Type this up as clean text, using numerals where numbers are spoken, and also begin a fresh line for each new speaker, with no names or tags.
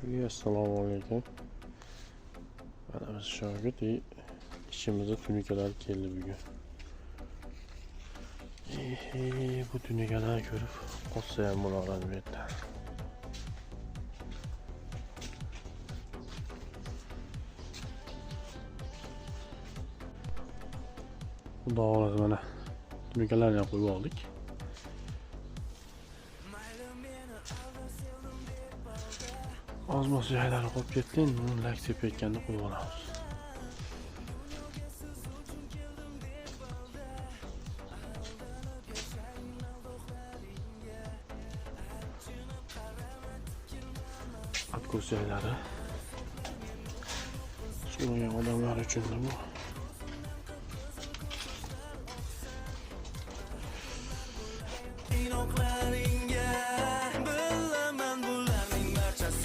Assalomu alaykum. Mana biz shogird ishimizda tunikalar keldi bugun. Bu tunikalarni ko'rib qolsa ham bo'laveradi bu yerda. Xudo xohlasa mana tunikalarni ham qo'yib oldik. Ozmoz joylari qolib ketdi, endi uni lak sepayotganda qo'yib olamiz. Откос joylari so'ragan odamlar uchun bu.